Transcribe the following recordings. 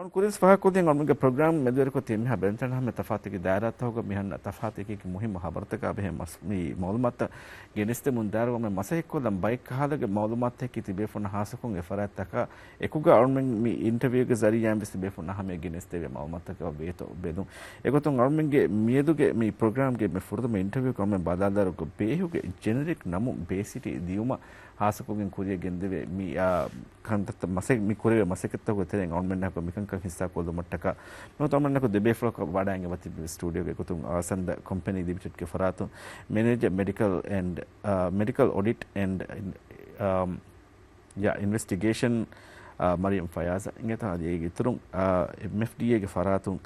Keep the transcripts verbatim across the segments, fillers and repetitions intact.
ކުރިންސް ފާހަގަކޮށްދިން އަޅުމެންގެ ޕްރޮގްރާމް މެދުވެރިކޮށް ތި އެންމެހާ ބެލެނިޓަން ހަމަ ތަފާތު އެކި ދާއިރާތަކުގަ މިހަންނަ ތަފާތު އެކި އެކި މުހިއްމު ހަބަރުތަކާ ބެހޭ މަސް-، މި މައުލޫމާތުތައް ގެނެސްދެމުން ދާއިރު އަޅުމެން މަސައްކަތްކޮށްލަން ބައެއް ކަހަލަގެ މައުލޫމާތުތަކީ ތިބޭފުޅުންނަށް ހާއްސަކޮށް އެ ފަރާތްތަކާ އެކުގަ އަޅުމެން މި އިންޓަވިއުގެ ޒަރީއާއިން ވެސް ތިބޭފުޅުންނަށް ހަމަޔަށް ގެނެސްދެވޭ މައުލޫމާތުތަކަށް ވޭތޯ ބެލުން. އެގޮތުން އަޅުމެންގެ މިއަދުގެ މި ޕްރޮގްރާމްގެ މި ފުރަތަމަ އިންޓަވިއުގަ އަޅުމެން ބަލާލާއިރު ބޭހުގެ ޖެނެރިކް ނަމުން ބޭސިޓީ ދިއުމަށް ހާއްސަކޮށްގެން ކުރިއަށް ގެންދެވޭ މި، އާ، ކަންތައްތައް މަސައް-، މި ކުރެވޭ މަސައްކަތްތަކުގެ ތެރެއިން އަޅުމެންނަކު މިކަންކަން ހިއްސާ ކޮށްލުމަށްޓަކާ މި އަޅުމެންނަކު ދެބޭފުޅަކު ވަޑައިގެން ވަތި ސްޓޫޑިއޯގެ ގޮތުން އާސަންދަ ކޮމްޕެނީ ލިމިޓެޑްގެ ފަރާތުން މެނޭޖަރ މެޑިކަލް އެންޑް، އާ، މެޑިކަލް އޮޑިޓް އެންޑް، އާ، ޔާ، އިންވެސްޓިގޭޝަން، އާ، މަރިޔަމް ފަޔާޒް އިނގޭތޯ އަދި އޭގެ އިތުރުން، އާ، އެމްއެފްޑީއޭގެ ފަރާތުން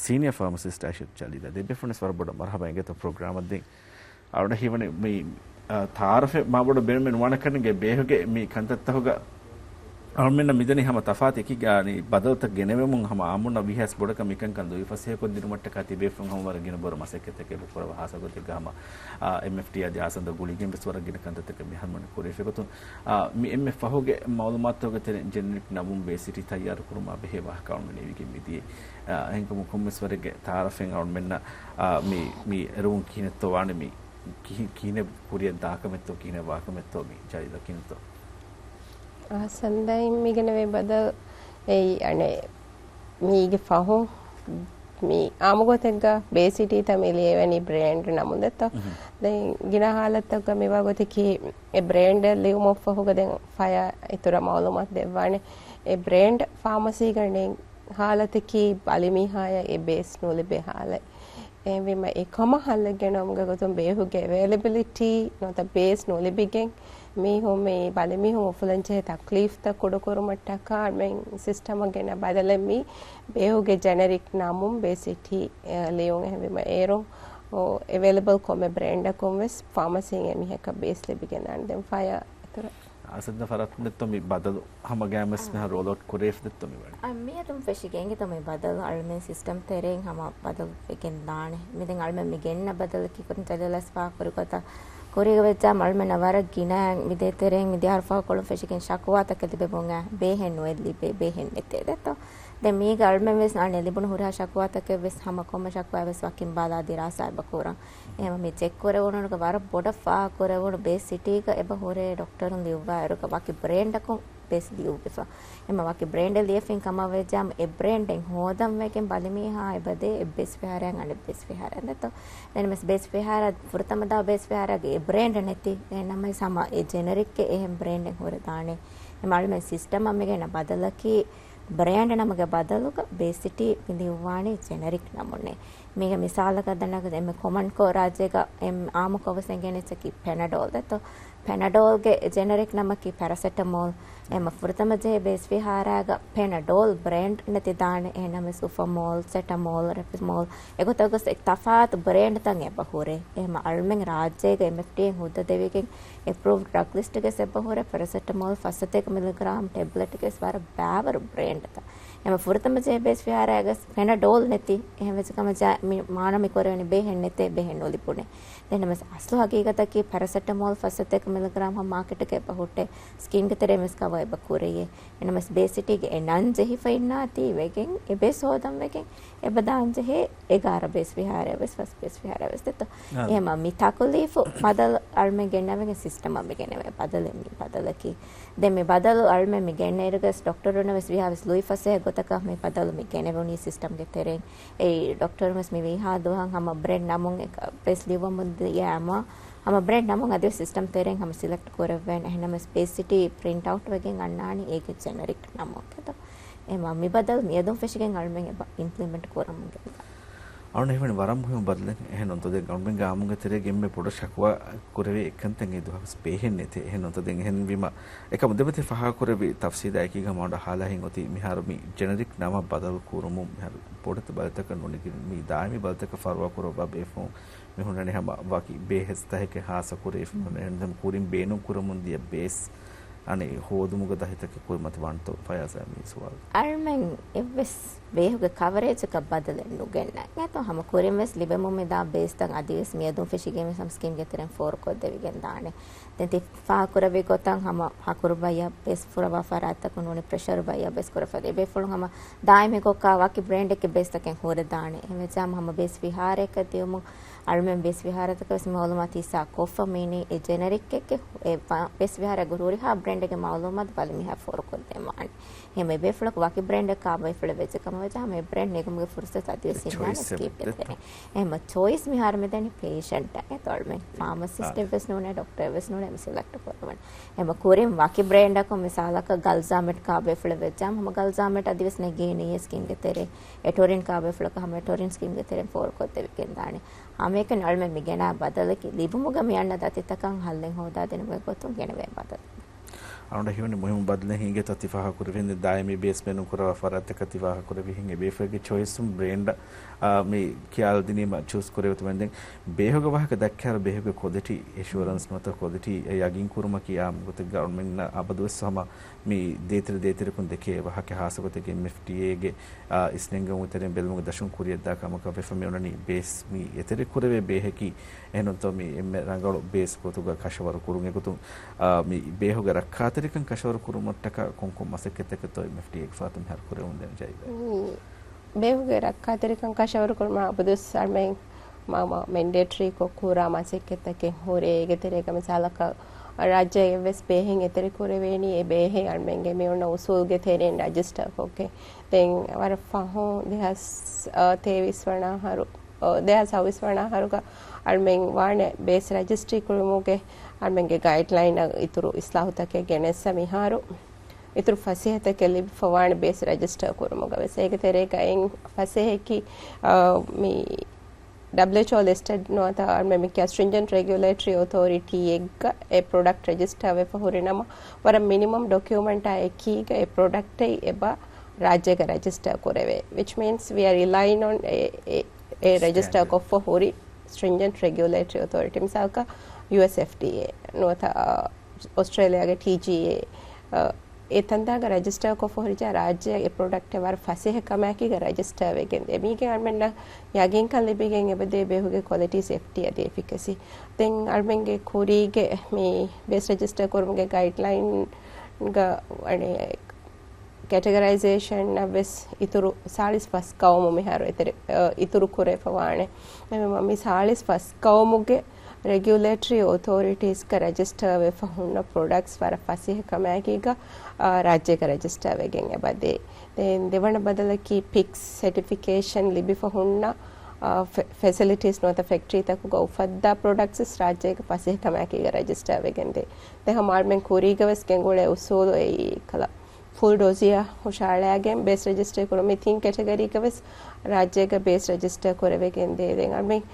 ސީނިއަ ފާމަސިސްޓް އައިޝަތު ޖަލީލާ ދެބޭފުޅުންވެސް ވަރަށް ބޮޑަށް މަރުހަބާ އިނގޭތޯ ޕްރޮގްރާމަށް ދިން. އަޅުގަނޑަށް ހީވަނީ މި، އާ، ތައާރަފެއް މާބޮޑަށް ބޭނުމެއް ނުވާނެ ކަންނޭނގެ ބޭހުގެ މި ކަންތައްތަކުގަ އަޅުމެންނަށް މިދަނީ ހަމަ ތަފާތު އެކި ގާނީ ބަދަލުތައް ގެނެވެމުން ހަމަ އާއްމުންނަށް ވީހާވެސް ބޮޑަކަށް މިކަންކަން ދުވި ފަސޭހަކޮށްދިނުމަށްޓަކާ ތިބޭފުޅުން ހަމަ ވަރަށް ގިނަ ބޮޑު މަސައްކަތްތަކެއް ކުރައްވާ ހާއްސަ ގޮތެއްގަ ހަމަ، އާ، އެމްއެފްޑީ އަދި އާސަންދަ ގުޅިގެން ވެސް ވަރަށް ގިނަ ކަންތައްތަކެއް މި ހަނދުމަނި ކުރެވިފަ ގޮތުން، އާ، މި އެންމެ ފަހުގެ މައުލޫމާތުގެ ތެރެއިން ޖެނެރިކް ނަމުން ބޭސިޓީ ތައްޔާރު ކުރުމާ ބެހޭ ވާހަކަ އަޅުމެން އިވިގެން މިދިޔަ. އާ، އެހެންކަމުން ކޮންމެސް ވަރެއްގެ ތައާރަފެއް އަޅުމެންނަށް، އާ، މި، މި އެރުވުން ކިހިނެއްތޯ ވާނެ މި ކިހި-، ކިހިނެއް ކުރިއަށް ދާކަމެއްތޯ، ކިހިނެއް ވާކަމެއްތޯ މި ޖަލީލަށް ކިހިނެއްތޯ؟ އާސަންދައިން މިގެނެވޭ ބަދަލު އެއީ އަނެއް މީގެ ފަހުން މި އާމުގޮތެއްގަ ބޭސިޓީތައް މި ލިޔެވެނީ ބްރޭންޑް ނަމުން ދެއްތޯ؟ މުހު. ދެން ގިނަ ހާލަތްތަކުގަ މިވާ ގޮތަކީ އެ ބްރޭންޑެއް ލިޔުމަށްފަހުގަ ދެން ފަޔާ އިތުރަށް މައުލޫމާތު ދެއްވާނެ. އެ ބްރޭންޑް ފާމަސީގަ ނެތް ހާލަތަކީ ބަލިމީހާޔަށް އެ ބޭސް ނުލިބޭ ހާލަތް. އެހެންވީމަ އެ ކަމަށް ހައްލެއް ގެނައުމުގެ ގޮތުން ބޭހުގެ އެވޭލެބިލިޓީ ނުވަތަ ބޭސް ނުލިބިގެން މީހުން މި ބަލިމީހުން އުފުލަންޖެހޭ ތަކްލީފްތައް ކުޑަކުރުމަށްޓަކާ މި ސިސްޓަމަށް ގެނަ ބަދަލެއް މި ބޭހުގެ ޖެނެރިކް ނަމުން ބޭސިޓީ، އެ، ލިޔުން. އެހެންވީމަ އޭރުން އެވޭލެބަލް ކޮންމެ ބްރޭންޑަކުން ވެސް ފާމަސީން އެ މީހަކަށް ބޭސް ލިބިގެންދާނެ. ދެން ފަޔާ އިތުރަށް އާސަންދަ ފަރާތުން ދެއްތޯ މި ބަދަލު ހަމަ ގައިމުވެސް މިހާރު ރޯލްއައުޓް ކުރެވިފަ ދެއްތޯ މި ވަނީ؟ އަ، މިއަދުން ފެށިގެން އިނގޭތޯ މި ބަދަލު އަޅުމެން ސިސްޓަމް ތެރެއިން ހަމަ ބަދަލު ވެގެން ދާނެ. މި ދެން އަޅުމެން މި ގެންނަ ބަދަލަކީ ކުރިން ޖަލީލާ ވެސް ފާހަގަކުރި ގޮތަށް ކުރީގަ ވެއްޖާމަ އަޅުމެންނަށް ވަރަށް ގިނަ މި ދޭތެރެއިން މި ދިހަ އަހަރު ފަހު ކޮޅުން ފެށިގެން ޝަކުވާތަކެއް ލިބެމުން އައި ބޭހެއް ނުވެ ލިބޭ ބޭހެއް ނެތޭ ދެއްތޯ. ދެން މީގަ އަޅުމެން ވެސް އަނެއް ލިބުނު ހުރިހާ ޝަކުވާތަކެއް ވެސް ހަމަ ކޮންމެ ޝަކުވާއެއް ވެސް ވަކިން ބާލާ ދިރާސާ އެބަ ކުރަން. އެހެންވެ މި ޗެކް ކުރެވުނުގަ ވަރަށް ބޮޑަށް ފާހަގަކުރެވުނު ބޭސް ސިޓީގަ އެބަ ހުރޭ ޑޮކްޓަރުން ލިޔުއްވާއިރުގަ ވަކި ބްރޭންޑަކުން ބޭސް ލިޔުއްވިފަ. އެމަ ވަކި ބްރޭންޑެއް ލިޔެފިން ކަމަށް ވެއްޖާމަ އެ ބްރޭންޑެއް ހޯދަން ވެގެން ބަލިމީހާ އެބަދޭ އެއް ބޭސް ފިހާރައިން އަނެއް ބޭސް ފިހާރައިން ދެއްތޯ. ދެން މިސް ބޭސް ފިހާރަ ފުރަތަމަ ދާ ބޭސް ފިހާރައިގެ އެ ބްރޭންޑެއް ނެތި. އެ ނަމަވެސް ހަމަ އެ ޖެނެރިކްގެ އެހެން ބްރޭންޑެއް ހުރެ ދާނެ. އެމަ އަޅުމެން ސިސްޓަމަށް މިގެންނަ ބަދަލަކީ ބްރޭންޑް ނަމުގެ ބަދަލުގަ ބޭސް ސިޓީ މި ލިޔުއްވާނީ ޖެނެރިކް ނަމުންނޭ. މީގެ މިސާލަކަށް ދަންނަގަތް އެންމެ ކޮމަންކޮށް ރާއްޖޭގަ އެންމެ އާއްމުކޮށް ވެސް އެނގޭނެ އެއްޗަކީ ޕެނަޑޯލް ދެއްތޯ. ޕެނަޑޯލްގެ ޖެނެރިކް ނަމަކީ ޕެރަސެޓަމޯލް. އެމަ ފުރަތަމަ ޖެހޭ ބޭސް ފިހާރައިގަ ޕެނަޑޯލް ބްރޭންޑް ނެތި ދާނެ. އެހެންނަމަވެސް އުފަމޯލް، ސެޓަމޯލް، ރެޕިމޯލް އެގޮތަށް ގޮސް އެ ތަފާތު ބްރޭންޑްތައް އެބަ ހުރޭ. އެހެމަ އަޅުމެން ރާއްޖޭގަ އެމްއެފްޑީއޭން ހުއްދަ ދެވިގެން އެޕްރޫވްޑް ޑްރަގް ލިސްޓްގެސް އެބަ ހުރެ ޕެރަސެޓަމޯލް ފަސްސަތޭކަ މިލިގްރާމް ޓެބްލެޓްގެސް ވަރަށް ބާވަރު ބްރޭންޑްތައް. އެމަ ފުރަތަމަ ޖެހޭ ބޭސް ފިހާރައިގަސް ޕެނަޑޯލް ނެތި. އެހެން ވެއްޖެ ކަމަށް ޖާ-، މި މާނަ މި ކުރެވެނީ ބޭހެއް ނެތޭ، ބޭހެއް ނުލިބުނޭ. ދެން ނަމަވެސް އަސްލު ހަގީގަތަކީ ޕެރަސެޓަމޯލް ފަސްސަތޭކަ މިލިގްރާމް ހަމަ މާކެޓްގަ އެބަ ހުއްޓޭ. ސްކިންގެ ތެރޭ މިސް ކަވަރ އެބަ ކުރެޔޭ. އެނަމަސް ބޭސް ސިޓީގެ އެ ނަން ޖެހިފައިންނާތީ ވެގެން އެ ބޭސް ހޯދަން ވެގެން އެބަ ދާން ޖެހޭ އެގާރަ ބޭސް ފިހާރައެއް ވެސް ފަސް ބޭސް ފިހާރައެއް ވެސް ދެއްތޯ. އާ. އެހެމަ މި ތަކުލީފު ބަދަލު އަޅުމެން ގެންނަވެގެން ސިސްޓަމަށް މި ގެނެވޭ ބަދަލެއް މި ބަދަލަކީ. ދެން މި ބަދަލު އަޅުމެން މި ގެންނައިރުގަސް ޑޮކްޓަރުންނަށް ވެސް ވީހާވެސް ލުއިފަސޭހަ ގޮތަކަށް މި ބަދަލު މި ގެނެވުނީ ސިސްޓަމްގެ ތެރެއިން. އެއީ ޑޮކްޓަރުން ވެސް މި ވީހާ ދުވަހަށް ހަމަ ބްރޭންޑް ނަމުން އެކަ ބޭސް ލިޔުއްވަމުން ދިޔައިމަ ހަމަ ބްރޭންޑް ނަމުން އަދިވެސް ސިސްޓަމް ތެރެއިން ހަމަ ސިލެކްޓް ކުރެއްވޭނެ. އެހެނަމަސް ބޭސް ސިޓީ ޕްރިންޓް އައުޓް ވެގެން އަންނާނީ އޭގެ ޖެނެރިކް ނަމުން ދެއްތޯ. އެމަ މި ބަދަލު މިއަދުން ފެށިގެން އަޅުމެން އެބަ އިމްޕްލިމެންޓް ކުރަމުން ގެންދާ. އަޅުން ހިމެނި ވަރަށް މުހިންމު ބަދަލެއް. އެހެން ނުވަތަ ދެން އަޅުމެންގެ އާއްމުގެ ތެރޭގެ އެންމެ ބޮޑަށް ޝަކުވާ ކުރެވޭ އެއްކަންތައް އެ ދުވަހަސް ބޭހެއް ނެތޭ. އެހެން ނުވަތަ ދެން އެހެންވީމަ އެކަމު ދެމަތި ފާހަގަކުރެއްވި ތަފްސީލާ އެކީގަ ހަމަ ހަމަ އަޅުގަނޑަށް ހާލާ ހިތް އޮތީ މިހާރު މި ޖެނެރިކް ނަމަ ބަދަލު ކުރުމުން މިހާރު ބޮޑެތި ބަލިތަކަށް ނުނިގިން މި ދާއިމީ ބަލިތަކަށް ފަރުވާ ކުރައްވާ ބޭފުޅުން މި ހުންނަނީ ހަމަ ވަކި ބޭހެއްސް ތަހެކެއް ހާއްސަ ކުރެވިފަ ހުންނަނީ. އެހެން ކުރިން ބޭނުން ކުރަމުން ދިޔަ ބޭސް އަނެއް ހޯދުމުގެ ދަތިތަކެއް ކުރިމަތި ވާނެތޯ ފަޔާޒާ މި ސުވާލު. އަޅުމެން އެއްވެސް ބޭހުގެ ކަވަރޭޖަކަށް ބަދަލެއް ނުގެންނަ. އެތޯ ހަމަ ކުރިން ވެސް ލިބެމުން މިދާ ބޭސްތައް އަދިވެސް މިއަދުން ފެށިގެން ވެސް ހަމަ ސްކީމްގެ ތެރެއިން ފޯރުކޮށްދެވިގެން ދާނެ. ދެން ތި ފާހަގަކުރެއްވި ގޮތަށް ހަމަ ހަކުރު ބައްޔަށް ބޭސް ފުރަވާ ފަރާތްތަކުން ނޫނީ ޕްރެޝަރު ބައްޔަށް ބޭސް ކުރައްވާ ދޭ. ބޭފުޅުން ހަމަ ދާއިމީ ގޮތަކަށް ވަކި ބްރޭންޑެއްގެ ބޭސްތަކެއް ހުރެދާނެ. އެހެންވެއްޖާމަ ހަމަ ބޭސް ވިހާރައަކަށް ދިޔުމުން އަޅުމެން ބޭސް ވިހާރަތަކަށް ވެސް މައުލޫމާތު ހިއްސާ ކޮށްފަ މީނީ އެ ޖެނެރިކް އެއްގެ އެ ބޭސް ވިހާރައިގެ ހުރިހާ ބްރޭންޑެއްގެ މައުލޫމާތު ބަލި މިހާ ފޯރުކޮށްދޭން ވާނެ. އެހެން އެ ބޭފުޅަކު ވަކި ބްރޭންޑެއް ކާ ބޭފުޅެއް ވެއްޖެ ކަމަށް ވެއްޖެ ހަމަ އެ ބްރޭންޑް ނެގުމުގެ ފުރުސަތު އަދިވެސް އިންނާނެ ސްކީމްގެ ތެރެއިން. އެހެން ޗޮއިސް މިހާރު މިދެނީ ޕޭޝަންޓަށް. އެތޯ އަޅުމެން ފާމަސިސްޓެއް ވެސް ނޫނޭ، ޑޮކްޓަރެއް ވެސް ނޫނޭ، މި ސިލެކްޓް ކުރަމުން. އެމަ ކުރިން ވަކި ބްރޭންޑަކުން މިސާލަކަށް ގަލްޒާމެޓް ކާ ބޭފުޅެއް ވެއްޖާމަ ހަމަ ގަލްޒާމެޓް އަދިވެސް ނެގީނީ އެ ސްކީމްގެ ތެރެއިން. އެޓޮރިން ކާ ބޭފުޅަކަށް ހަމަ އެޓޮރިން ސްކީމްގެ ތެރެއިން ފޯރުކޮށްދެވިގެން ދާނެ. ހަމައެކަނި އަޅުމެން މި ގެނާ ބަދަލަކީ ލިބުމުގަ މި އަންނަ ދަތިތަކަށް ހައްލެއް ހޯދާދިނުމުގެ ގޮތުން ގެނެވޭ ބަދަލެއް. އަޅުގަނޑަށް ހީވަނީ މުހިއްމު ބަދަލެއް ހިނގޭތޯ ތި ފާހަގަކުރެވިހެން. ދާއިމީ ބޭސް ބޭނުންކުރައްވާ ފަރާތްތަކަށް ތި ފާހަގަކުރެވިހެން އެ ބޭފުޅެއްގެ ޗޮއިސުން ބްރޭންޑަށް އާ، މި ކިޔާލަދިނީމަ ޗޫސް ކުރެވޭތޯ. ދެން ބޭހުގެ ވާހަކަ ދައްކާއިރު ބޭހުގެ ކޮލިޓީ އެޝުއަރެންސް ނުވަތަ ކޮލިޓީ އެ ޔަގީންކުރުމަކީ އާއްމު ގޮތެއްގަ އަޅުމެންނަށް އަބަދުވެސް ހަމަ މި ދޭތެރެ ދޭތެރެކުން ދެކޭ ވާހަކަ ހާއްސަ ގޮތެއްގަ އެމްއެފްޑީއޭގެ، އާ، އިސްނެންގެވުމުގެ ތެރެއިން ބެލުމުގެ ދަށުން ކުރިއަށްދާ ކަމަކަށް ވެފަ މި އޮންނަނީ ބޭސް މި އެތެރެކުރެވޭ ބޭހަކީ އެހެންނޫންތޯ މި އެންމެ ރަނގަޅު ބޭސް ގޮތުގަ ކަށަވަރު ކުރުން. އެގޮތުން، އާ، މި ބޭހުގެ ރައްކާތެރިކަން ކަށަވަރު ކުރުމަށްޓަކާ ކޮންކޮން މަސައްކަތްތަކެއްތޯ އެމްއެފްޑީއޭގެ ފަރާތުން މިހާރު ކުރެވެމުންދޭން ޖެހިއްޖެ؟ މި ބޭހުގެ ރައްކާތެރިކަން ކަށަވަރު ކުރުމަށް އަބަދުވެސް އަޅުމެން މާ، މާ މެންޑޭޓަރީކޮށް ކުރާ މަސައްކަތްތަކެއް ހުރޭ. އޭގެ ތެރޭގަ މިސާލަކަށް ރާއްޖޭގެ އެއްވެސް ބޭހެއް އެތެރެ ކުރެވޭނީ އެ ބޭހެއް އަޅުމެންގެ މި އޮންނަ އުސޫލްގެ ތެރެއިން ރަޖިސްޓަރ ކޮށްގެން. ދެން ވަރަށް ފަހުން ދެހާސް ތޭވީސް ވަނަ އަހަރު، ދެހާސް ސައުވީސް ވަނަ އަހަރުގަ އަޅުމެން ވާނެ ބޭސް ރަޖިސްޓްރީ ކުރުމުގެ އަޅުމެންގެ ގައިޑްލައިން އިތުރު އިސްލާހުތަކެއް ގެނެއްސަ މިހާރު އިތުރު ފަސޭހަތަކެއް ލިބިފަ ވާނެ ބޭސް ރަޖިސްޓަރ ކުރުމުގަ ވެސް. އޭގެ ތެރޭގައި ފަސޭހައަކީ، އާ، މި ޑަބްލިއުއެޗްއޯ ލިސްޓެޑް ނުވަތަ އަޅުމެން މި ކިޔާ ސްޓްރިންޖެންޓް ރެގިއުލޭޓަރީ އޮތޯރިޓީއެއްގަ އެ ޕްރޮޑަކްޓް ރަޖިސްޓާ ވެފަ ހުރި ނަމަ، ވަރަށް މިނިމަމް ޑޮކިއުމެންޓާ އެކީގަ އެ ޕްރޮޑަކްޓެއް އެބަ ރާއްޖޭގަ ރަޖިސްޓާ ކުރެވޭ. Which means we are relying on އެ، އެ، އެ ރަޖިސްޓާ ސްޓޭންޑަޑް. ކޮށްފަ ހުރި ސްޓްރިންޖެންޓް ރެގިއުލޭޓަރީ އޮތޯރިޓީ. މިސާލަކަށް ޔޫއެސްއެފްޑީއޭ ނުވަތަ، އާ، އޮސްޓްރޭލިޔާގެ ޓީޖީއޭ، އާ، އެ ތަންތާގަ ރަޖިސްޓާ ކޮށްފަ ހުރިޖާ ރާއްޖެއަށް އެ ޕްރޮޑަކްޓެއް ވަރަށް ފަސޭހަ ކަމާއެކީގަ ރަޖިސްޓާ ވެގެން ދޭ. މީގެ އަޅުމެންނަށް ޔަގީންކަން ލިބިގެން އެބަދޭ ބޭހުގެ ކޮލިޓީ ސޭފްޓީ އަދި އެފިކަސީ. ދެން އަޅުމެންގެ ކުރީގެ މި ބޭސް ރަޖިސްޓާ ކުރުމުގެ ގައިޑްލައިންގަ އަނެއް ކެޓަގަރައިޒޭޝަންއަށް ވެސް އިތުރު ސާޅީސް ފަސް ޤައުމު މިހާރު އެތެރެ، އަ، އިތުރު ކުރެފަ ވާނެ. އެހެންވީމަ މި ސާޅީސް ފަސް ޤައުމުގެ ރެގިއުލޭޓަރީ އޮތޯރިޓީސްގަ ރަޖިސްޓާ ވެފަ ހުންނަ ޕްރޮޑަކްޓްސް ވަރަށް ފަސޭހަ ކަމާއެކީގަ، އާ، ރާއްޖޭގަ ރަޖިސްޓާ ވެގެން އެބަދޭ. ދެން ދެވަނަ ބަދަލަކީ ޕިކްސް ސެޓިފިކޭޝަން ލިބިފަ ހުންނަ، އާ، ފެ-، ފެސިލިޓީސް ނުވަތަ ފެކްޓްރީތަކުގަ އުފައްދާ ޕްރޮޑަކްޓްސް ރާއްޖޭގަ ފަސޭހަ ކަމާއެކީގަ ރަޖިސްޓާ ވެގެން ދޭ. ދެން ހަމަ އަޅުމެން ކުރީގަ ވެސް ގެންގުޅޭ އުސޫލު އެއީ ކަލަ ފުލް ޑޯޒިއަށް ހުށަހަޅައިގެން ބޭސް ރަޖިސްޓަރ ކުރުން މި ތިން ކެޓަގަރީގަ ވެސް ރާއްޖޭގަ ބޭސް ރަޖިސްޓަރ ކުރެވިގެން ދޭ. ދެން އަޅުމެން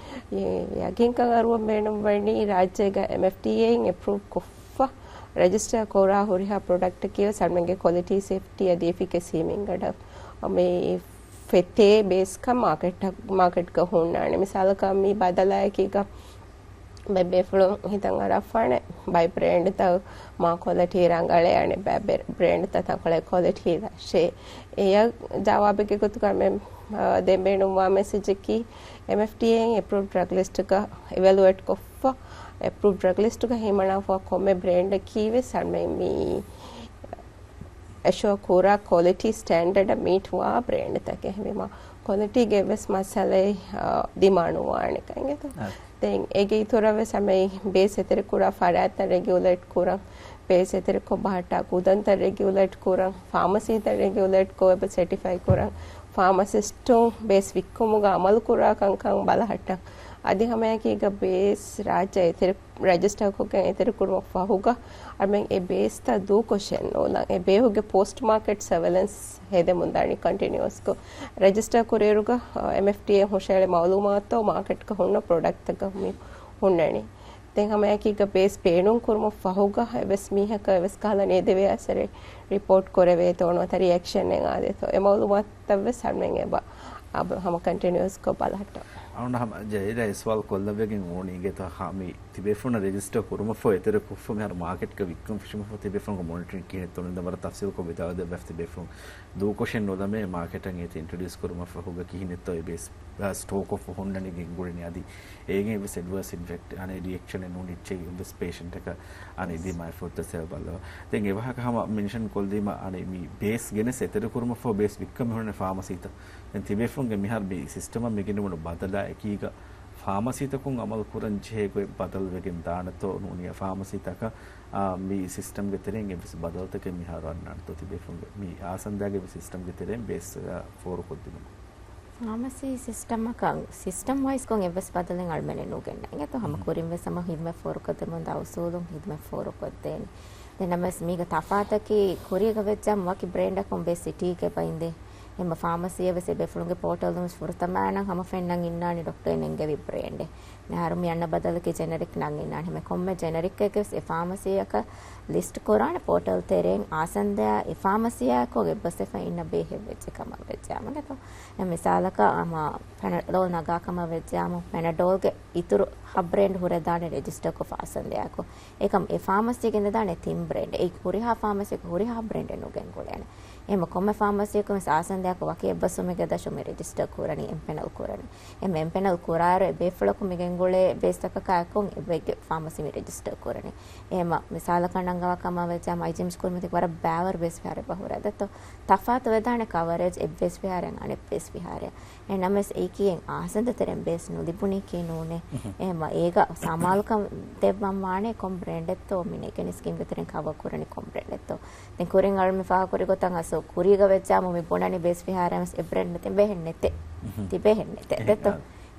ޔަގީންކަން އަރުވަން ބޭނުން ވަނީ ރާއްޖޭގަ އެމްއެފްޑީއޭއިން އެޕްރޫވް ކޮށްފަ ރަޖިސްޓަރ ކުރާ ހުރިހާ ޕްރޮޑަކްޓަކީ ވެސް އަޅުމެންގެ ކޮލިޓީ ސޭފްޓީ އަދި އެފިކަސީ މިންގަނޑަށް މި ފެތޭ ބޭސްކަން މާކެޓަށް، މާކެޓްގަ ހުންނާނެ. މިސާލަކަށް މި ބަދަލާއެކީގަ ބައެއް ބޭފުޅުން ހިތަށް އަރާފާނެ ބައެއް ބްރޭންޑްތައް މާ ކޮލިޓީ ރަނގަޅޭ، އަނެއް ބައެއް ބެ-، ބްރޭންޑްތައް ތަންކޮޅެއް ކޮލިޓީ ދަށޭ. އެޔަށް ޖަވާބެއްގެ ގޮތުގަ މެ-، އާ، ދޭން ބޭނުންވާ މެސެޖަކީ، އެމްއެފްޑީއޭއިން އެޕްރޫވްޑް ޑްރަގް ލިސްޓްގަ އިވެލުއޭޓް ކޮށްފަ، އެޕްރޫވްޑް ޑްރަގް ލިސްޓްގަ ހިމަނާފަ ކޮންމެ ބްރޭންޑަކީ ވެސް އަންމެ މި އެޝުއަ ކުރާ ކޮލިޓީ ސްޓޭންޑަޑަށް މީޓް ވާ ބްރޭންޑްތަކެއް. އެހެންވީމަ ކޮލިޓީގެ އެއްވެސް މައްސަލައެއް، އާ، ދިމާނުވާނެ ކަން އެތަ؟ އާ. ދެން އޭގެ އިތުރަށް ވެސް ހަމަ ބޭސް އެތެރެކުރާ ފަރާތްތައް ރެގިއުލޭޓް ކުރަން، ބޭސް އެތެރެކޮށް ބަހައްޓާ ގުދަންތައް ރެގިއުލޭޓް ކުރަން، ފާމަސީތައް ރެގިއުލޭޓްކޮށް އެބަ ސެޓިފައި ކުރަން، ފާމަސިސްޓުން ބޭސް ވިއްކުމުގަ އަމަލުކުރާ ކަންކަން ބަލަހައްޓަން. އަދި ހަމައެކީގަ ބޭސް ރާއްޖެ އެތެރެ ރަޖިސްޓަރ ކޮށްގެން އެތެރެކުރުމަށް ފަހުގަ އަޅުމެން އެ ބޭސްތައް ދޫކޮށެއް ނޫޅަން. އެ ބޭހުގެ ޕޯސްޓް މާކެޓް ސަވެލެންސް ހެދެމުންދާނީ ކޮންޓިނިއުއަސްކޮށް. ރަޖިސްޓަރ ކުރިއިރުގަ، އެމްއެފްޑީއޭ ހުށައެޅި މައުލޫމާތު މާކެޓްގަ ހުންނަ ޕްރޮޑަކްޓްތަކަށް މި ހުންނަނީ. ދެން ހަމައެކީގަ ބޭސް ބޭނުން ކުރުމަށް ފަހުގަ އެވެސް މީހަކަށް އެވެސް ކަހަލަ ނޭދެވޭ އަސަރެއް ރިޕޯޓް ކުރެވޭތޯ ނުވަތަ ރިއެކްޝަނެއް އާދޭތޯ އެ މައުލޫމާތުތައްވެސް އަޅުމެން އެބަ، އަބަ ހަމަ ކޮންޓިނިއުއަސްކޮށް ބަލަހައްޓަން. އަޅުން ހަމަ ޖައިލާ އެ ސުވާލު ކޮށްލައްވަގެން އުޅުނީ އިނގޭތޯ ހާ މި ތިބޭފުޅުންނަށް ރެޖިސްޓަރ ކުރުމަށްފަހު އެތެރެ ކޮށްފަ މިހާރު މާކެޓްގަ ވިއްކަން ފެށުމަށްފަހު ތިބޭފުޅުންގެ މޮނިޓަރިން ކިހިނެއްތޯ ނުދަން ވަރަށް ތަފްސީލުކޮށް ވިދާޅުދެއްވާފަ ތިބޭފުޅުން ދޫކޮށެއް ނުލަމޭ މާކެޓަށް އޭތި އިންޓްރޮޑިއުސް ކުރުމަށްފަހުގަ ކިހިނެއްތޯ އެ ބޭސް ސްޓޯކޮށްފަ ހުންނަނީ ގެންގުޅެނީ އަދި އޭގެ އެއްވެސް އެޑްވާސް އިންފެކްޓް އަނެއް ރިއެކްޝަނެއް ނޫން އެއްޗެއް އެއްވެސް ޕޭޝަންޓަކަށް އަނެއް ދިމާއެއް ފުރަތަސް ބައްލަވާ. ދެން އެވާހަކަ ހަމަ މެންޝަން ކޮށްލީމަ އަނެއް މި ބޭސް ގެނެސް އެތެރެ ކުރުމަށްފަހު ބޭސް ވިއްކަން މިހުންނެ ފާމަސީތައް. ދެން ތިބޭފުޅުންގެ މިހާރު މި ސިސްޓަމަށް މިގެނެވުނު ބަދަލާ އެކީގަ ފާމަސީތަކުން އަމަލު ކުރަން ޖެހޭ ގޮތް ބަދަލުވެގެން ދާނެތޯ ނޫނީ ފާމަސީތަކަށް އާ، މި ސިސްޓަމްގެ ތެރެއިން އެއްވެސް ބަދަލުތަކެއް މިހާރު އަންނާނެތޯ ތިބޭފުޅުންގެ މި އާސަންދާގެ މި ސިސްޓަމްގެ ތެރެއިން ބޭސް ފޯރުކޮށްދިނުމަށް؟ ފާމަސީ ސިސްޓަމަކަށް ސިސްޓަމް ވައިޒްކޮށް އެއްވެސް ބަދަލެއް އަޅުމެނެއް ނުގެންނަ. އިނގޭތޯ ހަމަ ކުރިންވެސް ހަމަ ހިދުމަތް ފޯރުކޮށްދެމުންދާ އުސޫލުން ހިދުމަތް ފޯރުކޮށްދޭނެ. ދެން ނަމަވެސް މީގަ ތަފާތަކީ ކުރީގަ ވެއްޖާމު ވަކި ބްރޭންޑަކުން ބޭސް ސިޓީގެ ބައިންދޭ. އެމަ ފާމަސީއަށް ވެސް އެބޭފުޅުންގެ ޕޯޓަލް ވެސް ފުރަތަމައިނަށް ހަމަ ފެންނަން އިންނާނެ ޑޮކްޓަރ އެންގެވި ބްރޭންޑެއް. މިހާރު މި އަންނަ ބަދަލަކީ ޖެނެރިކް ނަން އިންނާނެ. ހަމަ ކޮންމެ ޖެނެރިކްއެއްގެ ވެސް އެ ފާމަސީއަކަށް ލިސްޓް ކުރާނެ ޕޯޓަލް ތެރެއިން އާސަންދަޔާ އެ ފާމަސީއާއެކު އެއްބަސްވެފަ އިންނަ ބޭހެއް ވެއްޖެ ކަމަށް ވެއްޖާމު. އެނގޭތޯ؟ މިސާލަކަށް ހަމަ ޕެނަޑޯލް ނަގާ ކަމަށް ވެއްޖާމު ޕެނަޑޯލްގެ އިތުރު ހަ ބްރޭންޑް ހުރެދާނެ ރެޖިސްޓަރކޮށް އާސަންދަޔާއެކު. އެކަމް އެ ފާމަސީ ގެންދާނެ ތިން ބްރޭންޑް. އެ ހުރިހާ ފާމަސީއަކު ހުރިހާ ބްރޭންޑެއް ނުގެންގުޅޭނެ. އެހެން ކޮންމެ ފާމަސީއަކު ވެސް އާސަންދަޔާއެކު ވަކި އެއްބަސްވުމެއްގެ ދަށުން މި ރެޖިސްޓަރ ކުރަނީ އެމްޕެނަލް ކުރަނީ. އެމް އެމްޕެނަލް ކުރާއިރު އެ ބޭފުޅަކު މިގެންގުޅޭ ބޭސްތަކަކާއެކު އެބައެއްގެ ފާމަސީ މި ރެޖިސްޓަރ ކުރަނީ. އެހެމަ މިސާލަކަށް ނަންގަވާ ކަމަށް ވެއްޖާ މައިޖިމްސް ކުރިމަތި ވަރަށް ބާވަރު ބޭސް ފިހާރަ އެބަ ހުރޭ ދެއްތޯ. ތަފާތު ވެދާނެ ކަވަރޭޖް އެއްބޭސް ފިހާރައިން އަނެއް ބޭސް ފިހާރައަށް. އެ ނަމަވެސް އެއީކީ އެއް އާސަންދަ ތެރެއިން ބޭސް ނުލިބުނީކީ ނޫނޭ. އެހެމަ އޭގަ ސަމާލުކަން ދެއްވަން ވާނެ ކޮން ބްރޭންޑެއްތޯ މި ނެގެނީ ސްކީމްގެ ތެރެއިން ކަވަރ ކުރަނީ ކޮން ބްރޭންޑެއްތޯ. ދެން ކުރިން އަޅުމެ ފާހަގަކުރި ގޮތަށް އަސް ކުރީގަ ވެއްޖާމު މި ބުނަނީ ބޭސް ފިހާރައިން ވެސް އެ ބްރޭންޑް ނެތި ބެހެއް ނެތެ. ތިބެހެއް ނެތެ. ދެއްތޯ؟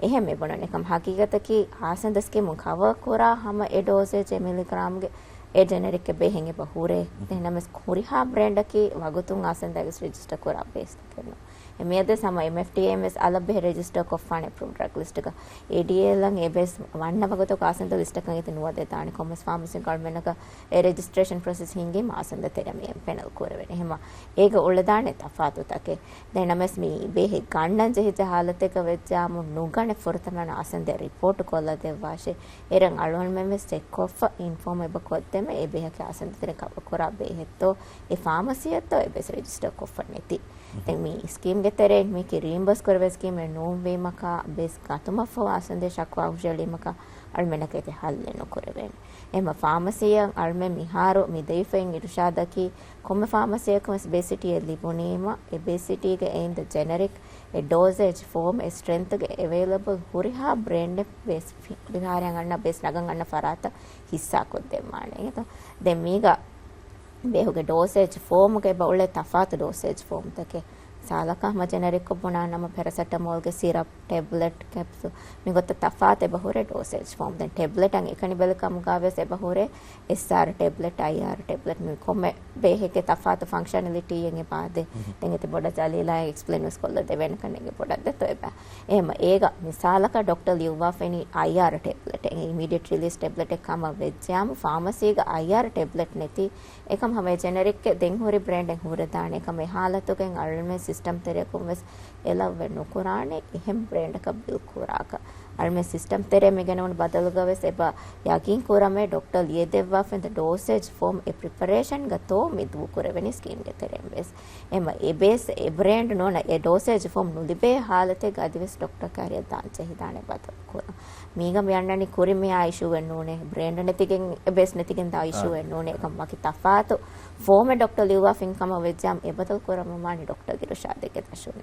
އެހެން މި ބުނަނީ ކަމަށް ހަގީގަތަކީ އާސަންދަ ސްކީމުން ކަވަރ ކުރާ ހަމަ އެ ޑޯސޭޖް އެ މިލިގްރާމްގެ އެ ޖެނެރިކް އެއް ބޭހެއް އެބަ ހުރޭ. ދެން ނަމަވެސް ހުރިހާ ބްރޭންޑަކީ ވަގުތުން އާސަންދައިގެ ރެޖިސްޓަރ ކުރާ ބޭސް ކެންނު. އެ މިއަދު ހަމަ އެމްއެފްޑީއޭ ވެސް އަލަށް ބެހޭ ރެޖިސްޓަރ ކޮށްފާނެ އެޕްރޫވްޑް ޑްރަގް ލިސްޓްގަ. އޭޑީއޭއަށް އެ ބޭސް ވަންނަ ވަގުތަކު އާސަންދަ ލިސްޓަކަށް އެތި ނުވަދެދާނެ ކޮންމެސް ފާމަސީއެއްގަ އަޅުމެންނަކަށް އެ ރެޖިސްޓްރޭޝަން ޕްރޮސެސް ހިންގީމަ އާސަންދަ ތެރެ މި އެމްޕެނަލް ކުރެވޭނެ. އެހެމަ އޭގަ އުޅެދާނެ ތަފާތުތަކެއް. ދެން ނަމަވެސް މި ބޭހެއް ގަންނަން ޖެހިއްޖެ ހާލަތެއްގަ ވެއްޖާމު ނުގަނެ ފުރަތަމަ އާސަންދަ ރިޕޯޓް ކޮށްލަ ދެއްވާށޭ. އޭރުން އަޅުގަނޑުމެން ވެސް ޗެކް ކޮށްފަ އިންފޯމް އެބަ ކޮށްދެމެ އެ ބޭހަކީ އާސަންދަ ތެރެ ކަވަރ ކުރާ ބޭހެއްތޯ އެ ފާމަސީއެއްތޯ އެ ބޭސް ރެޖިސްޓަރ ކޮށްފަ ނެތި. ދެން މި ސްކީމްގެ ތެރެއިން މީކީ ރީއިމްބަސް ކުރެވޭ ސްކީމެއް ނޫންވީމަކާ ބޭސް ގަތުމަށްފަހު އާސަންދަ ޝަކުވާ ހުށައެޅީމަކާ އަޅުމެންނަކަށް އެތި ހައްލެއް ނުކުރެވޭނެ. އެހެމަ ފާމަސީއަށް އަޅުމެން މިހާރު މި ދެވިފައި އިރުޝާދަކީ ކޮންމެ ފާމަސީއަކުން ވެސް ބޭސް ސިޓީއެއް ލިބުނީމަ، އެ ބޭސް ސިޓީގެ އެއިން ދަ ޖެނެރިކް، އެ ޑޯސޭޖް ފޯމް، އެ ސްޓްރެންތުގެ އެވެއިލަބަލް ހުރިހާ ބްރޭންޑެއް ބޭސް ފި-، ފިހާރައަށް އަންނަ ބޭސް ނަގަން އަންނަ ފަރާތަށް ހިއްސާކޮށްދެއްވާނެ. އެހެންތޯ؟ ދެން މީގަ ބޭހުގެ ޑޯސޭޖް ފޯމުގަ އެބަ އުޅޭ ތަފާތު ޑޯސޭޖް ފޯމްތަކެއް. މިސާލަކަށް ހަމަ ޖެނެރިކްކޮށް ބުނާ ނަމަ ޕެރަސެޓަމޯލްގެ ސިރަޕް، ޓެބްލެޓް، ކެޕްސޫލް މިގޮތަށް ތަފާތު އެބަ ހުރޭ ޑޯސޭޖް ފޯމް. ދެން ޓެބްލެޓަށް އެކަނި ބެލި ކަމުގަ ވެސް އެބަ ހުރޭ އެސްއާރް ޓެބްލެޓް، އައިއާރް ޓެބްލެޓް މި ކޮންމެ ބޭހެއްގެ ތަފާތު ފަންކްޝަނަލިޓީއެއް އެބަ ދޭ. ދެން އެތި ބޮޑަށް ޖަލީލާ އެކްސްޕްލެން ވެސް ކޮށްލަ ދެވޭނެ ކަން އެނގޭ ބޮޑަށް ދެތޯ އެބަ. އެހެމަ އޭގަ މިސާލަކަށް ޑޮކްޓަރ ލިޔުއްވާފައިނީ އައިއާރް ޓެބްލެޓް، އެ އިމީޑިއެޓް ރިލީސް ޓެބްލެޓެއް ކަމަށް ވެއްޖެއާމު ފާމަސީގަ އައިއާރް ޓެބްލެޓް ނެތި އެކަމް ހަމަ އެ ޖެނެރިކް ދެން ހުރި ބްރޭންޑެއް ހުރެދާނެ. އެކަމް އެ ހާލަތުގައި އަޅުމެން ސިސްޓަމް ތެރެއަކުން ވެސް އެލައްވެ ނުކުރާނެ އެހެން ބްރޭންޑަކަށް ބިލް ކުރާކަށް. އަޅުމެން ސިސްޓަމް ތެރޭ މިގެނެވުނު ބަދަލުގަ ވެސް އެބަ ޔަގީން ކުރަމޭ ޑޮކްޓަރ ލިޔެދެއްވާފައި އިންދަ ޑޯސޭޖް ފޯމް އެ ޕްރިޕަރޭޝަންގަ ތޯ މި ދޫކުރެވެނީ ސްކީމްގެ ތެރެއިން ވެސް. އެމަ އެ ބޭސް އެ ބްރޭންޑް ނޫން އެ ޑޯސޭޖް ފޯމް ނުލިބޭ ހާލަތެއްގަ އަދިވެސް ޑޮކްޓަރ ކައިރިއަށް ދާން ޖެހިދާނެ ބަދަލު ކުރަން. މީގަ މި އަންނަނީ ކުރިން މިއާ އިޝޫއެއް ނޫނޭ. ބްރޭންޑް ނެތިގެން އެ ބޭސް ނެތިގެން ދާ އިޝޫއެއް ނޫނޭ. އެކަމް ވަކި ތަފާތު ފޯމެއް ޑޮކްޓަރ ލިޔުއްވާފައި ކަމަށް ވެއްޖާމު އެ ބަދަލު ކުރަމުން ވާނީ ޑޮކްޓަރ އިރުޝާދެއްގެ ދަށުން.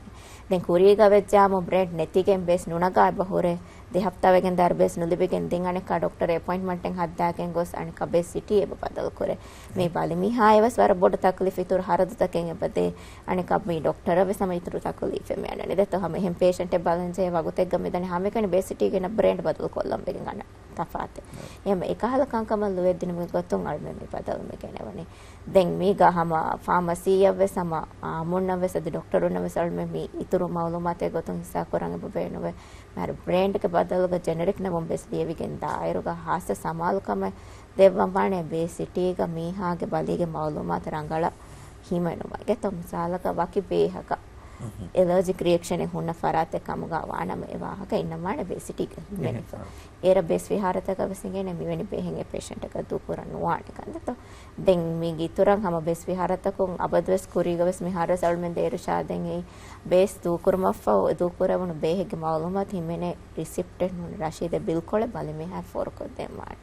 ދެން ކުރީގަ ވެއްޖާމު ބްރޭންޑް ނެތިގެން ބޭސް ނުނަގާ އެބަ ހުރޭ. ދެ ހަފްތާ ވެގެން ދާއިރު ބޭސް ނުލިބިގެން ދެން އަނެއްކާ ޑޮކްޓަރ އެޕޮއިންޓްމަންޓެއް ހައްދާގެން ގޮސް އަނެއްކާ ބޭސް ސިޓީ އެބަ ބަދަލު ކުރޭ. މި ބަލި މީހާއަށް ވެސް ވަރަށް ބޮޑު ތަކުލީފް އިތުރު ހަރަދުތަކެއް އެބަ ދޭ. އަނެއްކާ މި ޑޮކްޓަރަށް ވެސް ހަމަ އިތުރު ތަކުލީފެއް މި އަންނަނީ. ދެއްތޯ ހަމަ އެހެން ޕޭޝަންޓެއް ބަލަން ޖެހޭ ވަގުތެއްގަ މިދަނީ ހަމައެކަނި ބޭސް ސިޓީގެ އިންނަ ބްރޭންޑް ބަދަލު ކޮށްލަން ވެގެން އަންނަ ތަފާތެއް. އެހެން އެކަހަލަ ކަންކަމަށް ލުޔެއްދިނުމުގެ ގޮތުން އަޅުމެން މި ބަދަލު މި ގެނެވަނީ. ދެން މީގަ ހަމަ ފާމަސީއަށް ވެސް ހަމަ އާއްމުންނަށް ވެސް އަދި ޑޮކްޓަރުންނަށް ވެސް އަޅުމެން މި އިތުރު މައުލޫމާތެއް ގޮތުން ހިއްސާ ކުރަން އެބަ ބޭނުންވޭ. މިހާރު ބްރޭންޑްގެ ބަދަލުގަ ޖެނެރިކް ނަމުން ބޭސް ލިޔެވިގެން ދާއިރުގަ ހާއްސަ ސަމާލުކަމެއް ދެއްވަން ވާނެ ބޭސް ސިޓީގަ މީހާގެ ބަލީގެ މައުލޫމާތު ރަނގަޅަށް ހިމެނުމަށް. އެގެތޯ މިސާލަކަށް ވަކި ބޭހަކަށް އެލަރޖިކް ރިއެކްޝަނެއް ހުންނަ ފަރާތެއް ކަމުގަ ވާނަމަ، އެ ވާހަކަ އިންނަންވާނެ ބޭސް ސިޓީގަ ހިމެނިފަ. އޭރަށް ބޭސް ފިހާރަތަކަށް ވެސް އިނގޭނެ މިވެނި ބޭހެއް އެ ޕޭޝަންޓަކަށް ދޫކުރަން ނުވާނެ ކަންތައްތޯ. ދެން މީގެ އިތުރަށް ހަމަ ބޭސް ފިހާރަތަކުން އަބަދުވެސް ކުރީގަ ވެސް މިހާރުވެސް އަޅުމެން ދޭރު ޝާދެން އެއީ ބޭސް ދޫކުރުމަށްފަހު ދޫކުރެވުނު ބޭހެއްގެ މައުލޫމާތު ހިމެނޭ ރިސިޕްޓެއް ނޫން ރަޝީދެއް ބިލްކޮޅެއް ބަލިމީހާ ފޯރުކޮށްދޭން ވާނެ.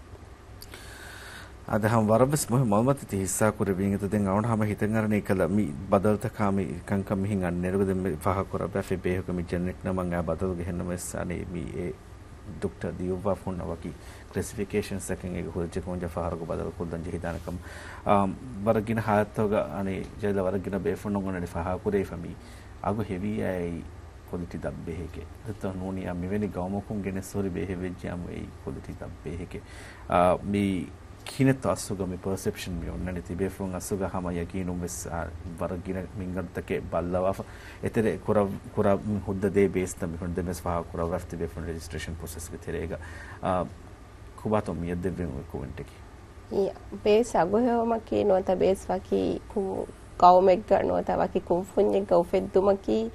އަދި ހަމަ ވަރަށް ވެސް މުހިންމު މައުލޫމާތު ތި ހިއްސާ ކުރެއްވީ އިނގޭތޯ. ދެން އަޅުގަނޑު ހަމަ ހިތަށް އަރަނީ ކަލަ މި ބަދަލުތަކާ މި ކަންކަން މިހެން އަންނައިރުގަ ދެން މި ފާހަގަ ކުރައްވާފައި ބޭހުގަ މި ޖެނެޓިކް ނަމަށް އާ ބަދަލުގަ ހެންނަމަވެސް އަނެއް މި އެ ދޮކްޓަރ ލިޔުއްވާފަ ހުންނަ ވަކި ކްލެސިފިކޭޝަންސް ތަކެއް އޭގެ ހުރި ޖެކުންޖެ ފަހަރަކު ބަދަލު ކޮށްލަން ޖެހިދާނެ ކަމަށް. އާ، ވަރަށް ގިނަ ހާލަތުތަކުގަ އަނެއް ޖެހިލަ ވަރަށް ގިނަ ބޭފުޅުން އަނެއް ފާހަގަ ކުރެވިފަ މި އަގު ހެވިއްޔާ އެއީ ކޮލިޓީ ދަށް ބޭހެކޭ. ދެއްތޯ ނޫނީ އާ މިވެނި ގައުމަކުން ގެނެސް ހުރި ބޭހެއް ވެއްޖެ އާ އެއީ ކޮލިޓީ ދަށް ބޭހެކޭ. އާ، މި ކިހިނެއްތޯ އަސްލުގަ މި ޕަރސެޕްޝަން މި އޮންނަނީ ތިބޭފުޅުން އަސްލުގަ ހަމަ ޔަގީނުން ވެސް، އާ، ވަރަށް ގިނަ މިންގަނޑުތަކެއް ބައްލަވާފަ. އެތެރެ ކުރަ، ކުރަ ހުއްދަ ދޭ ބޭސްތައް މި ހުން ދެމެސް ފާހަގަ ކުރައްވާފަ ތިބޭފުޅުން ރެޖިސްޓްރޭޝަން ޕްރޮސެސްގެ ތެރޭގަ. އާ، ކޮބާތޯ މިއަށް ދެއްވި ކޮމެންޓަކީ؟ އެ ބޭސް އަގުހެއްވުމަކީ ނުވަތަ ބޭސް ވަކި ކު، ގައުމެއްގަ ނުވަތަ ވަކި ކުންފުންޏެއްގަ އުފެއްދުމަކީ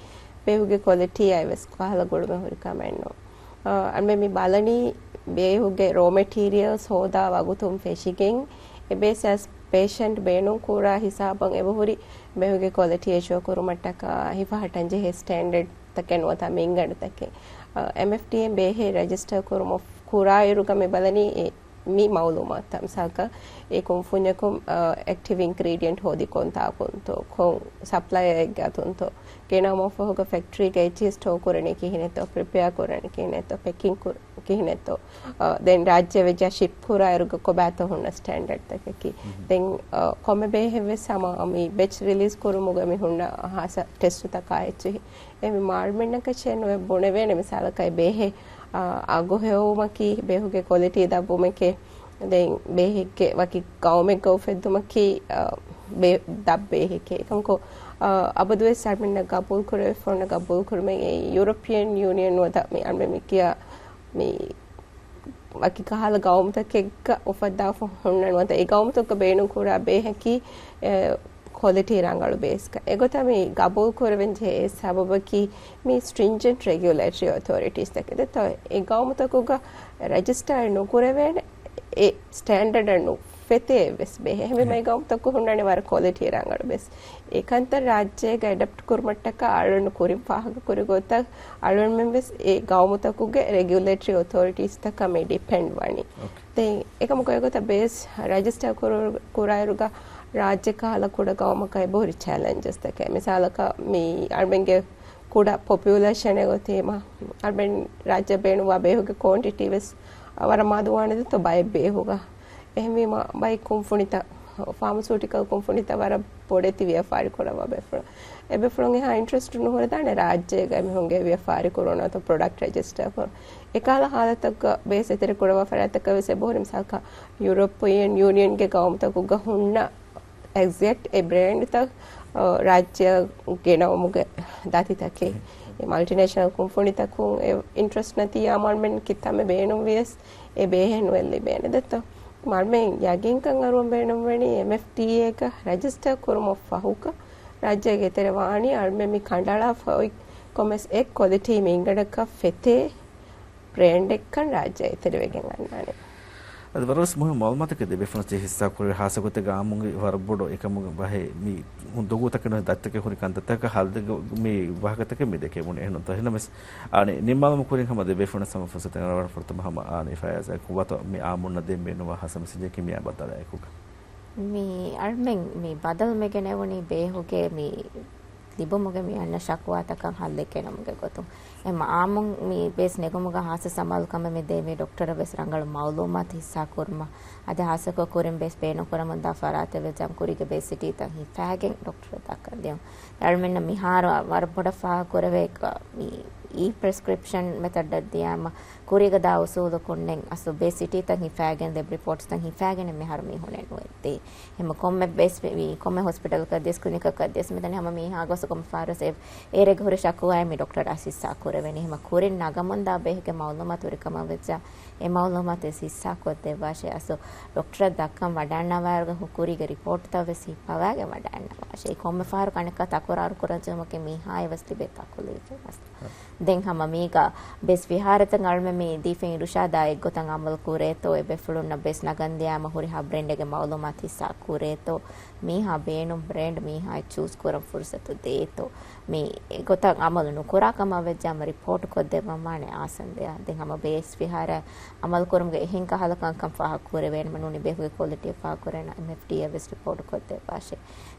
ބޭހުގެ ކޮލިޓީއާއި ވެސް ކަހަލަ ގުޅުމެއް ހުރި ކަމެއް ނޫން. އަ، އަންމެ މި ބަލަނީ ބޭހުގެ ރޯ މެޓީރިއަލްސް ހޯދާ ވަގުތުން ފެށިގެން އެ ބޭސް އަސް ޕޭޝަންޓް ބޭނުން ކުރާ ހިސާބަށް އެބަހުރި ބޭހުގެ ކޮލިޓީ އެޝުއަ ކުރުމަށްޓަކާ ހިފަހައްޓަން ޖެހޭ ސްޓޭންޑަޑް ތަކެއް ނުވަތަ މިންގަނޑުތަކެއް. އަ، އެމްއެފްޑީއޭން ބޭހޭ ރަޖިސްޓަރ ކުރުމަށް ކުރާއިރުގަ މި ބަލަނީ އެ މި މައުލޫމާތުތައް. މިސާލަކަށް، އެ ކުންފުންޏަކުން، އަ، އެކްޓިވް އިންގްރީޑިއަންޓް ހޯދި ކޮންތާކުންތޯ، ކޮން ސަޕްލަޔަރެއްގެ އަތުންތޯ، ގެނައުމަށްފަހުގަ ފެކްޓްރީގައި އެއްޗިހި ސްޓޯ ކުރަނީ ކިހިނެއްތޯ، ޕްރިޕެއާ ކުރަނީ ކިހިނެއްތޯ، ޕެކިން ކުރ، ކިހިނެއްތޯ، އަ، ދެން ރާއްޖެ ވެއްޖާ ޝިޕް ކުރާއިރުގަ ކޮބާތޯ ހުންނަ ސްޓޭންޑަޑްތަކަކީ. ދެން، އަ، ކޮންމެ ބޭހެއްވެސް ހަމަ މި ބެޗް ރިލީޒް ކުރުމުގަ މި ހުންނަ ހާސަ ޓެސްޓުތަކާ އެއްޗިހި. އެ މި މާޅޮމެންނަކަށޭ ނުވެ ބުނެވޭނެ މިސާލަކަށް ބޭހެއް، އާ، އަގު ހެއްވުމަކީ ބޭހުގެ ކޮލިޓީ ދަށްވުމެކޭ. ދެން ބޭހެއްގެ ވަކި ގައުމެއްގަ އުފެއްދުމަކީ، އާ، ބޭ، ދަށް ބޭހެކޭ. އެކަމަކު، އާ، އަބަދުވެސް އަޅުމެންނަށް ގަބޫލު ކުރެވިފަ އޮންނަ ގަބޫލު ކުރުމެއް އެއީ ޔޫރަޕިއަން ޔޫނިއަން ނުވަތަ މި އަޅުމެން މި ކިޔާ މި ވަކި ކަހަލަ ގައުމުތަކެއްގަ އުފައްދާފަ ހުންނަ ނުވަތަ އެ ގައުމުތަކުގަ ބޭނުން ކުރާ ބޭހަކީ، އެ، ކޮލިޓީ ރަނގަޅު ބޭސްކަން. އެގޮތަށް މި ގަބޫލު ކުރެވެން ޖެހޭ ސަބަބަކީ މި ސްޓްރިންޖެންޓް ރެގިއުލޭޓަރީ އޮތޯރިޓީސް ތަކެއް ދެއްތޯ އެ ގައުމުތަކުގަ ރަޖިސްޓާ ނުކުރެވޭނެ އެ ސްޓޭންޑަޑަށް ނުފެތޭ އެއްވެސް ބޭހެއް. އެހެންވީމަ އެ ގައުމުތަކު ހުންނާނެ ވަރަށް ކޮލިޓީ ރަނގަޅު ބޭސް. އެ ކަންތައް ރާއްޖޭގަ އެޑަޕްޓް ކުރުމަށްޓަކާ އަޅުން ކުރިން ފާހަގަ ކުރި ގޮތަށް އަޅުންމެން ވެސް އެ ގައުމުތަކުގެ ރެގިއުލޭޓަރީ އޮތޯރިޓީސް ތަކަށް މި ޑިޕެންޑް ވަނީ. އޯކޭ. ދެން އެކަމަކު އެގޮތަށް ބޭސް ރަޖިސްޓާ ކުރު، ކުރާއިރުގަ ރާއްޖެ ކަހަލަ ކުޑަ ގައުމަކަށް އެބަހުރި ޗެލެންޖަސް ތަކެއް. މިސާލަކަށް މި އަޅުމެންގެ ކުޑަ ޕޮޕިއުލޭޝަނެއް އޮތީމަ، އަޅުމެން ރާއްޖެ ބޭނުންވާ ބޭހުގެ ކުއަންޓިޓީ ވެސް ވަރަށް މަދުވާނެ ދެއްތޯ ބައެއް ބޭހުގަ. އެހެންވީމަ ބައެއް ކުންފުނިތައް، ފާމަސިއުޓިކަލް ކުންފުނިތައް ވަރަށް ބޮޑެތި ވިޔަފާރި ކުރައްވާ ބޭފުޅުން. އެބޭފުޅުން އެހާ އިންޓްރެސްޓް ނުހުރެދާނެ ރާއްޖޭގަ މިހުންގެ ވިޔަފާރި ކުރުން ނުވަތަ ޕްރޮޑަކްޓް ރެޖިސްޓަރ ކުރުން. އެކަހަލަ ހާލަތަކުގަ ބޭސް އެތެރެ ކުރައްވާ ފަރާތްތަކަށް ވެސް އެބަހުރި މިސާލަކަށް ޔޫރަޕިއަން ޔޫނިއަންގެ ގައުމުތަކުގަ ހުންނަ އެގްޒެކްޓް އެ ބްރޭންޑްތައް، އަ، ރާއްޖެއަށް ގެނައުމުގެ ދަތިތަކެއް. އެ މަލްޓިނޭޝަނަލް ކުންފުނިތަކުން އެ އިންޓްރެސްޓް ނެތިއްޔާ މަ އަޅުމެން ކިތަންމެ ބޭނުން ވިޔަސް އެ ބޭހެއް ނުއެއް ލިބޭނެ ދެއްތޯ. މަ އަޅުމެން ޔަގީންކަން އަރުވަން ބޭނުންވަނީ އެމްއެފްޑީއޭގަ ރަޖިސްޓަރ ކުރުމަށް ފަހުގަ ރާއްޖޭގެ އެތެރެ ވާނީ އަޅުމެން މި ކަނޑައަޅާފަ އޮތް ކޮންމެސް އެއް ކޮލިޓީ މިންގަނޑަކަށް ފެތޭ ބްރޭންޑެއްކަން ރާއްޖެ އެތެރެވެގެން އަންނާނެ. އަދި ވަރަށް ވެސް މުހިންމު މައުލޫމާތަކެއް ދެ ބޭފުޅުން ހިއްސާ ކުރެވި ހާއްސަ ގޮތެއްގަ އާއްމުންގެ ވަރަށް ބޮޑު އެކަމުގެ ބަހެއް މި ދޮގުތަކެއް ނުވެ ދަތިތަކެއް ހުރި ކަންތައްތަކަށް ހައްލެއް މި ވާހަކަތަކެއް މި ދެކެވުނު އެހެންނުންތޯ. އެހެންނަމަވެސް އާނި ނިންމާލުމަށް ކުރިން ހަމަ ދެ ބޭފުޅުން ހަމަ ފުރުސަތެއް އަރަވަން ފުރަތަމަ ހަމަ އާނި ފަޔާޒާ ކުއްވާތޯ މި އާއްމުންނަށް ދޭން ބޭނުންވާ ހާއްސަ މެސެޖަކީ މިއާ ބައްދަލާއެކުގަ. މި އަޅުމެން މި ބަދަލު މި ގެނެވުނީ ބޭހުގެ މި ލިބުމުގެ މި އަންނަ ޝަކުވާތަކަށް ހައްލެއް ގެނަމުގެ ގޮތުން. އެމަ އާއްމުން މި ބޭސް ނެގުމުގަ ހާއްސަ ސަމާލު ކަމެއް މި ދޭ މި ޑޮކްޓަރަށް ވެސް ރަނގަޅު މައުލޫމާތު ހިއްސާ ކުރުމަށް. އަދި ހާއްސަކޮށް ކުރިން ބޭސް ބޭނުން ކުރަމުންދާ ފަރާތެއް ވެސް ޖަމް ކުރީގެ ބޭސް ސިޓީތައް ހިފާގެން ޑޮކްޓަރަށް ދައްކަން ދިޔުން. އަޅުމެންނަށް މިހާރު ވަރަށް ބޮޑަށް ފާހަގަ ކުރެވޭ މި އީ ޕްރެސްކްރިޕްޝަން މެތަޑަށް ދިޔާމަ ކުރީގަ ދާ އުސޫލުކުންނެއް އަސްލު ބޭސް ސިޓީތައް ހިފާގެން ލެބް ރިޕޯޓްސްތައް ހިފާގެނެއް މިހާރު މީހުނެއް ނުވެއްދޭ. ހަމަ ކޮންމެ ބޭސް މި-، މި ކޮންމެ ހޮސްޕިޓަލަކަށް ދިޔަސް ކްލިނިކަކަށް ދިޔަސް މިތަން ހަމަ މީހާ ގޮސް ކޮންމެ ފަހަރު އެ-، އޭރެގެ ހުރި ޝަކުވާއެއް މި ޑޮކްޓަރަށް ހިއްސާ ކުރެވެނީ. ހަމަ ކުރިން ނަގަމުންދާ ބޭހެއްގެ މައުލޫމާތު ހުރި ކަމަށް ވެއްޖާ އެ މައުލޫމާތު ވެސް ހިއްސާ ކޮށްދެއްވާށޭ. އަސްލު ޑޮކްޓަރަށް ދައްކަން ވަޑައިންނަވާއިރުގަ ކުރީގެ ރިޕޯޓްތައް ވެސް ހިއްޕަވާގެން ވަޑައިންނަވާށޭ. އެ ކޮންމެ ފަހަރު ކަނެއްކާ ތަކުރާރު ކުރަން ޖެހުމަކީ މީހާއަށް ވެސް ލިބޭ ތަކުލީފެއް އަސްލު. ދެން ހަމަ މީގަ ބޭސް ފިހާރަތައް އަޅުމެން މި ދީފައި އިރުޝާދާ އެއްގޮތަށް އަމަލު ކުރޭތޯ، އެ ބޭފުޅުންނަށް ބޭސް ނަގަން ދިޔާމަ ހުރިހާ ބްރޭންޑެއްގެ މައުލޫމާތު ހިއްސާ ކުރޭތޯ، މީހާ ބޭނުން ބްރޭންޑް މީހާއަށް ޗޫސް ކުރަން ފުރުސަތު ދޭތޯ، މި އެގޮތަށް އަމަލު ނުކުރާ ކަމަށް ވެއްޖާމަ ރިޕޯޓް ކޮށްދެއްވަން ވާނެ އާސަންދެއަށް. ދެން ހަމަ ބޭސް ފިހާރަ އަމަލު ކުރުމުގެ އެހެން ކަހަލަ ކަންކަން ފާހަގަ ކުރެވޭނެ، ނޫނީ ބޭފުޅުގެ ކޮލިޓީ ފާހަގަ ކުރޭނަ އެމްއެފްޑީއޭ ވެސް ރިޕޯޓް ކޮށްދެއްވާށޭ.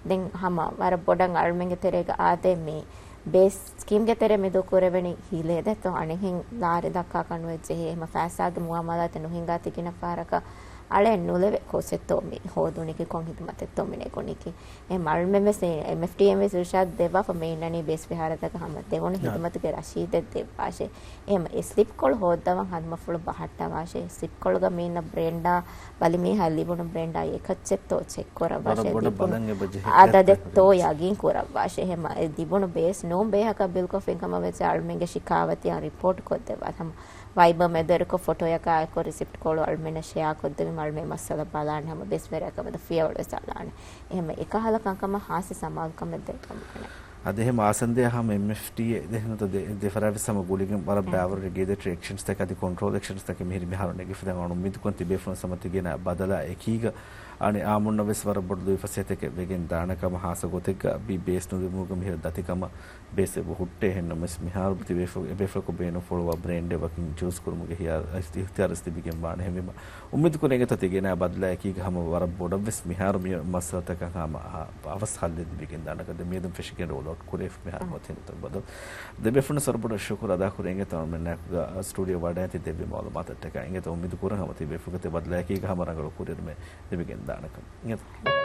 ދެން ހަމަ ވަރަށް ބޮޑަށް އަޅުމެންގެ ތެރޭގަ އާދޭ މި ބޭސް ސްކީމްގެ ތެރޭ މެދު ކުރެވެނީ ހިލޭ ދެތޯ އަނެއްހެން ލާރި ދައްކާކަށް ނުވެއްޖެހޭ. އެހެމަ ފައިސާގެ މުއާމަލާތެއް ނުހިނގާ ތިގިނަ ފަހަރަކަށް އަޅެއް ނުލެވޭ ކޯޗެއްތޯ މި ހޯދުނީކީ، ކޮން ހިދުމަތެއްތޯ މި ނެގުނީކީ. އެ އަޅުމެން ވެސް އެމްއެފްޑީއޭ ވެސް އިރުޝާދު ދެއްވާފަ މި އިންނަނީ ބޭސް ފިހާރަތަކަށް ހަމަ ދެވުނު ހިދުމަތުގެ ރަށީދެއް ދެއްވާށޭ. އެހެމަ އެ ސްލިޕްކޮޅު ހޯއްދަވަން ހަނދުމަފުޅު ބަހައްޓަވާށޭ. ސްލިޕްކޮޅުގަ މީންނަ ބްރޭންޑާ ބަލިމީހާ ލިބުނު ބްރޭންޑާ އެކައްޗެއްތޯ ޗެކް ކުރައްވާށޭ. ވަރަށް ބޮޑަށް ދިބުނު ބަލަން އެބަ ޖެހޭ އަދަދެއްތޯ އެކައްޗެއް. ޔަގީން ކުރައްވާށޭ. އެހެމަ އެ ދިބުނު ބޭސް ނޫން ބޭހަކަށް ބިލްކޮށްފިން ކަމަށް ވެއްޖެ އަޅުމެންގެ ޝިކާވަތިއަށް ރިޕޯޓް ކޮށްދެއްވާ. ހަމަ ވައިބަ މެދުވެރިކޮށް ފޮޓޯއަކާ އެކޮށް ރިސިޕްޓް ކޮޅު އަޅުމެންނަށް ޝެއާ ކޮށްދެވީމަ އަޅުމެން މައްސަލަ ބަލާނެ. ހަމަ ބޭސްވެރިއަކަށް މެދު ފިޔަވަޅު ވެސް އަޅާނެ. އެހެމަ އެކަހަލަ ކަންކަމަށް ހާއްސަ ސަމާލުކަމެއް ދެއްވަމުން އަނެއް. އަދި އެހެމަ އާސަންދެއާ ހަމަ އެމްއެފްޑީއޭ ދެހެނުތަ ދެ-، ދެފަރާތްވެސް ހަމަ ގުޅިގެން ވަރަށް ބައިވަރު ރެގިއުލޭޓަރީ އެކްޝަންސްތަކެއް އަދި ކޮންޓްރޯލް އެކްޝަންސްތަކެއް މިހިރީ މިހާރު ނެގިފަ ދެން އަޅު އުއްމީދުކޮށް ތިބޭފުޅުން ސަމަ ތިގެނަ ބަދަލާ އެކީގަ އަނެއް އާއްމުންނަށް ވެސް ވަރަށް ބޮޑު ލުއިފަސޭހަތެކެއް ވެގެން ދާނެ ކަމަށް ހާއްސަ ގޮތެއްގަ ބި ބޭސް ނުލިބުމުގަ މިހިރަ ދަތިކަމަށް ބޭސް އެބަ ހުއްޓޭ. އެހެންނަމަވެސް މިހާރު ތިބޭފު-، އެބޭފުޅަކު ބޭނުންފުޅުވާ ބްރޭންޑެއް ވަކިން ޗޫސް ކުރުމުގެ ހިޔާ-، އިހްތިޔާރު ވެސް ލިބިގެން ވާނެ. ހެންވީމަ އުއްމީދު ކުރޭ އިނގޭތޯ ތިގެނަ ބަދަލާ އެކީގަ ހަމަ ވަރަށް ބޮޑަށް ވެސް މިހާރު މި މައްސަލަތަކަށް ހަމަ އަ-، އަވަސް ހައްލެއް ލިބިގެން ދާނެ ކަމަށް މިއަދުން ފެށިގެން ރޯލްއައުޓް ކުރެވިފަ މިހާރު އަހަ. މަތިން އުތަން ބަދަލު. ދެބޭފުޅުން ވަރަށް ބޮޑަށް ޝުކުރު އަދާ ކުރޭ އިނގޭތޯ އަޅުމެންނާއެކުގަ ސްޓޫޑިއޯ ވަޑައިގަތީ ދެއްވި މައުލޫމާތަށްޓަކާ. އިނގޭތޯ އުއްމީދު ކުރަން ހަމަ ތިބޭފުޅުން ބަދަލާ އެކީގަ ހަމަ ރަނގަޅު ކުރިއެރުމެއް ލިބިގެން ދާނެ ކަމަށް. އިނގޭތޯ.